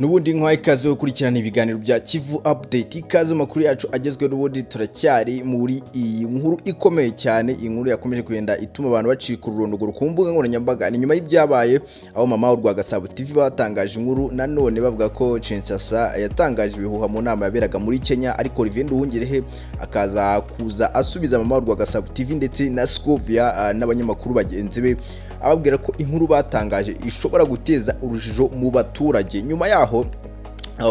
N'ubundi nkwaye ikaze gukurikirana ibiganiro bya Kivu Update, ikaze amakuru yacu agezweho. N'ubundi turacyari muri iyi nkuru ikomeye cyane, inkuru yakomeje kugenda ituma abantu bacika ururondogoro ku mbuga nkoranyambaga. Ni nyuma y'ibyabaye aho Mama Urwagasabo TV batangaje inkuru nanone bavuga ko Kinshasa yatangaje ibihuha mu nama yaberaga muri Kenya, ariko Olivier Nduhungirehe akaza kuza asubiza Mama Urwagasabo TV ndetse na Scovia n'abanyamakuru bagenzi be, ababwira ko inkuru batangaje ishobora guteza urujijo mu baturage. Nyuma yaho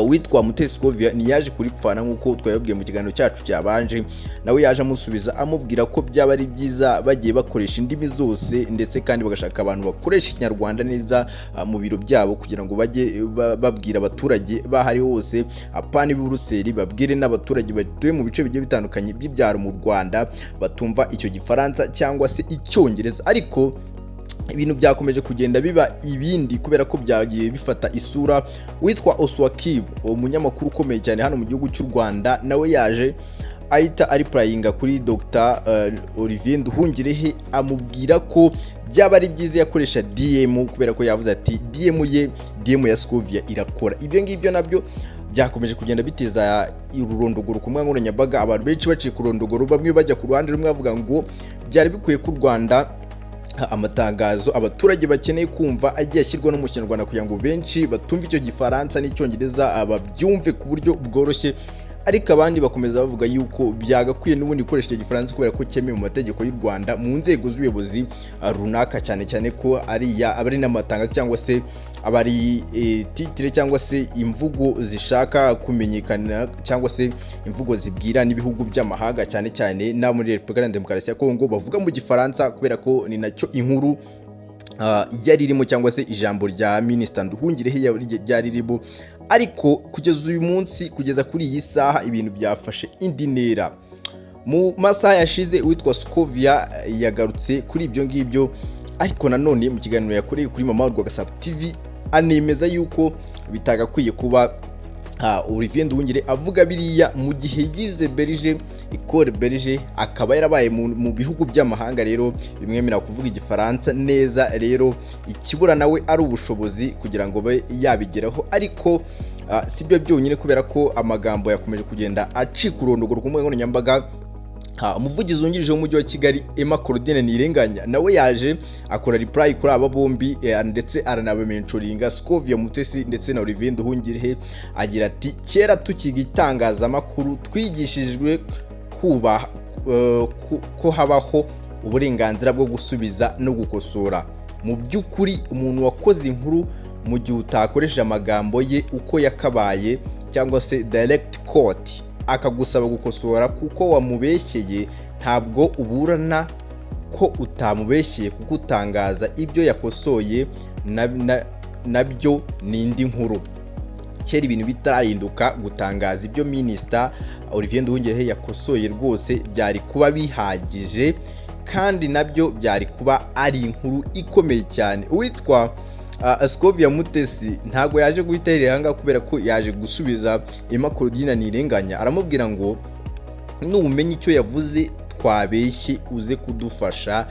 witwa Mutesi Scovia ntiyaje kuripfana nk'uko twabibabwiye mu kiganiro cyacu cyabanje, nawe yaje amusubiza amubwira ko byaba ari byiza bagiye bakoresha indimi zose, ndetse kandi bagashaka abantu bakoresha Ikinyarwanda neza mu biro byabo, kugira ngo bajye babwira abaturage bahari hose, apana i Buruseli, babwire n'abaturage batuye mu bice bigiye bitandukanye by'ibyaro mu Rwanda batumva icyo Gifaransa cyangwa se Icyongereza. Ariko ibintu byakomeje kugenda biba ibindi kubera ko byagiye bifata isura. Witwa Oswakim, umunyamakuru ukomeye cyane hano mu gihugu cy'u Rwanda, nawe yaje ahita areplyinga kuri Dr Olivier Nduhungirehe, amubwira ko byaba ari byiza yakoresha DM, kubera ko yavuze ati DM ye, DM ya Scovia irakora. Ibyo ngibyo nabyo byakomeje kugenda biteza ururondogoro ku mbuga nkoranyambaga, abantu benshi baciye ku rurondogoro, bamwe bajya ku ruhande rumwe bavuga ngo byari bikwiye ko u Rwanda amatangazo abaturage bakeneye kumva agiye ashyirwa no mu Kinyarwanda, kugira ngo benshi batumve icyo Gifaransa n'Icyongereza babyumve ku buryo bworoshye. Ariko abandi bakomeza bavuga yuko byagakwiye n'ubundi gukoresha icyo Gifaransa, kubera ko cyemewe mu mategeko y'u Rwanda mu nzego z'ubuyobozi runaka, cyane cyane ko ari aba ari n'amatangazo cyangwa se aba ari titre cyangwa se imvugo zishaka kumenyekana cyangwa se imvugo zibwira n'ibihugu by'amahanga, cyane cyane na muri Repubulika Iharanira Demokarasi ya Kongo bavuga mu Gifaransa, kubera ko ni nacyo inkuru yari irimo cyangwa se ijambo rya Minisita Nduhungirehe ryari ririmo. Ariko kugeza uyu munsi, kugeza kuri iyi saha, ibintu byafashe indi ntera. Mu masaha yashize uwitwa Scovia yagarutse kuri ibyo ngibyo, ariko nanone mu kiganiro yakoreye kuri Mama Urwagasabo TV anemeza yuko bitagakwiye kuba Olivier Nduhungire avuga biriya mu gihe yize Belge, Ecole Belge, akaba yarabaye mu bihugu by'amahanga, rero bimwemerera kuvuga Igifaransa neza. Rero ikibura nawe ari ubushobozi kugira ngo abe yabigeraho. Ariko si byo byonyine, kubera ko amagambo yakomeje kugenda acika ururondogoro ku mbuga nkoranyambaga. Umuvugizi wungirije w'umujyi wa Kigali, Emma Claudine Ntirenganya, nawe yaje akora reply kuri aba bombi, ndetse aranabamentioninga Scovia Mutesi ndetse na Olivier Nduhungirehe, agira ati: "Kera tukiga itangazamakuru twigishijwe kubaha ko habaho uburenganzira bwo gusubiza no gukosora. Mu by'ukuri umuntu wakoze inkuru, mu gihe utakoresheje amagambo ye uko yakabaye cyangwa se direct quote, akagusaba gukosora kuko wamubeshyeye, ntabwo uburana ko utamubeshyeye, kuko utangaza ibyo yakosoye nabyo ni indi nkuru." Kera ibintu bitarahinduka, gutangaza ibyo Minisita Olivier Nduhungirehe yakosoye rwose byari kuba bihagije, kandi nabyo byari kuba ari inkuru ikomeye cyane. Uwitwa Scovia Mutesi ntabwo yaje guhita yerera ahangaha, kubera ko yaje gusubiza Emma Claudine Ntirenganya, aramubwira ngo numenya icyo yavuze twabeshye uze kudufasha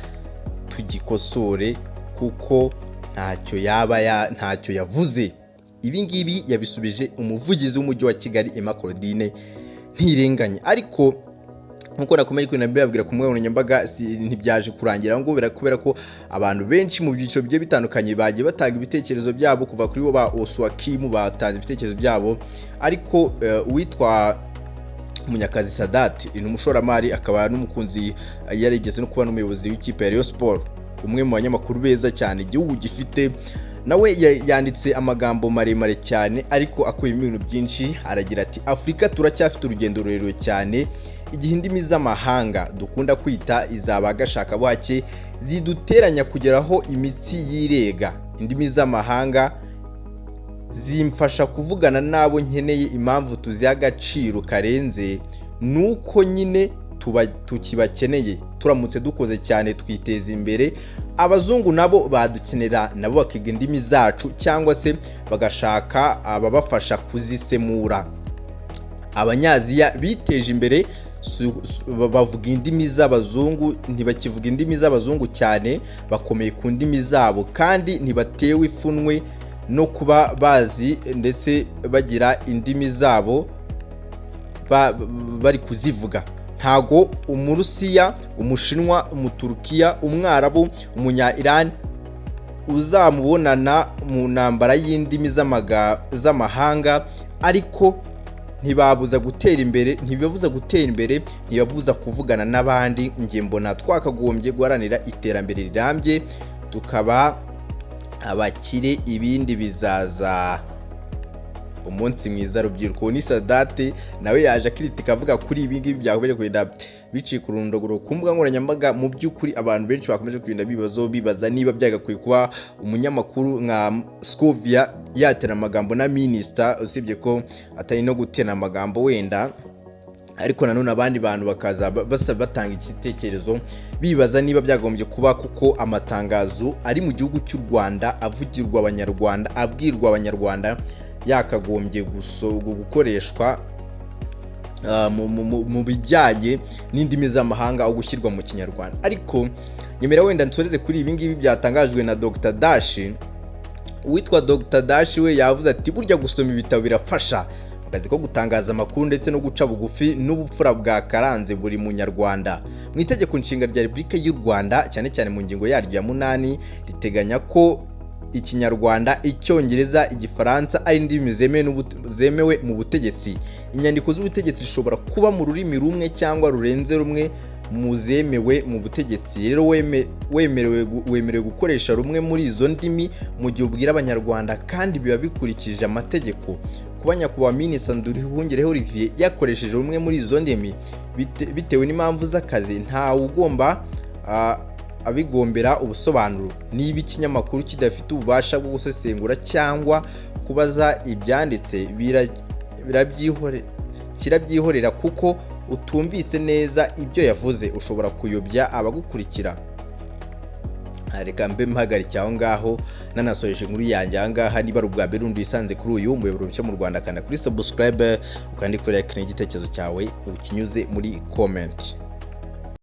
tugikosore, kuko ntacyo yaba ya ntacyo yavuze. Ibi ngibi yabisubije umuvugizi w'umujyi wa Kigali, Emma Claudine Ntirenganya. Ariko nkuko nakomeje kugenda mbibabwira ku mbuga nkoranyambaga, ntibyaje kurangira ngo kubera ko abantu benshi mu byiciro bigiye bitandukanye bagiye batanga ibitekerezo byabo, kuva kuri bo ba Oswakim batanze ibitekerezo byabo. Ariko uwitwa Munyakazi Sadati ni umushoramari, akaba n'umukunzi, yarigeze no kuba n'umuyobozi w'ikipe ya Rayon Sport, umwe mu banyamakuru beza cyane igihugu gifite, nawe yanditse amagambo maremare cyane ariko akubiyemo ibintu byinshi. Aragira ati: "Afurika turacyafite urugendo rurerure cyane. Igihe indimi z'amahanga dukunda kwita izaba gashakabuhake ziduteranya kugeraho imitsi yirega. Indimi z'amahanga zimfasha kuvugana n'abo nkeneye. Impamvu tuziha agaciro karenze ni uko nyine tuba tukibakeneye. Turamutse dukoze cyane twiteza imbere, abazungu nabo badukenera, nabo bakiga indimi zacu cyangwa se bagashaka ababafasha kuzisemura. Abanyaziya biteje imbere, bavuga indimi z'abazungu, ntibakivuga indimi z'abazungu cyane, bakomeye ku ndimi zabo kandi ntibatewe ipfunwe. no kuba bazi ndetse bagira indimi zabo bari kuzivuga. Ntago Umurusiya, Umushinwa, Umuturukiya, Umwarabu, Umunya Iran uzamubonana mu ntambara y'indimi z'amahanga, ariko ntibabuza gutera imbere, ntibibabuza gutera imbere, ntibabuza kuvugana n'abandi. Njye mbona twakagombye guharanira iterambere rirambye, tukaba abakire, ibindi bizaza. Umunsi mwiza, rubyiruko. Ni Sadate nawe yaje akiritika avuga kuri ibi ngibi byakomeje kugenda bicika urundogoro ku mbuga nkoranyambaga. Mu by'ukuri abantu benshi bakomeje kugenda bibazo bibaza niba byagakwiye kuba umunyamakuru nka Scovia yatera amagambo na minisita, usibye ko atari no gutera amagambo wenda, ariko nanone abandi bantu bakaza batanga igitekerezo bibaza niba byagombye kuba, kuko amatangazo ari mu gihugu cy'u Rwanda avugirwa Abanyarwanda, abwirwa Abanyarwanda, yakagombye gukoreshwa mu bijyanye n'indimi z'amahanga aho gushyirwa mu Kinyarwanda. Ariko nyemera wenda nsoreze kuri ibi ngibi byatangajwe na Dr Dashi. Uwitwa Dr Dashi we yavuze ati: "Burya gusoma ibitabo birafasha mu kazi ko gutangaza amakuru, ndetse no guca bugufi n'ubupfura bwakaranze buri Munyarwanda." Mu Itegeko Nshinga rya Repubulika y'u Rwanda, cyane cyane mu ngingo yaryo ya 8, riteganya ko Ikinyarwanda, Icyongereza, Igifaransa ari indimi zemewe mu butegetsi. Inyandiko z'ubutegetsi zishobora kuba mu rurimi rumwe cyangwa rurenze rumwe mu zemewe mu butegetsi. Rero wemerewe gukoresha rumwe muri izo ndimi mu gihe ubwira Abanyarwanda, kandi biba bikurikije amategeko. Kuba Nyakubahwa Minisitiri Nduhungirehe Olivier yakoresheje rumwe muri izo ndimi bitewe n'impamvu z'akazi, ntawe ugomba abigombera ubusobanuro. Niba ikinyamakuru kidafite ububasha bwo gusesengura cyangwa kubaza ibyanditse, kirabyihorera, kuko utumvise neza ibyo yavuze ushobora kuyobya abagukurikira. Reka mbe mpagarike aho ngaho, nanasoreje inkuru yanjye aha ngaha. Niba ari ubwa mbere undi wisanze kuri uyu muyoboro mushya mu Rwanda, kanda kuri subscribe, ukandi kuri like, n'igitekerezo cyawe ukinyuze muri comment.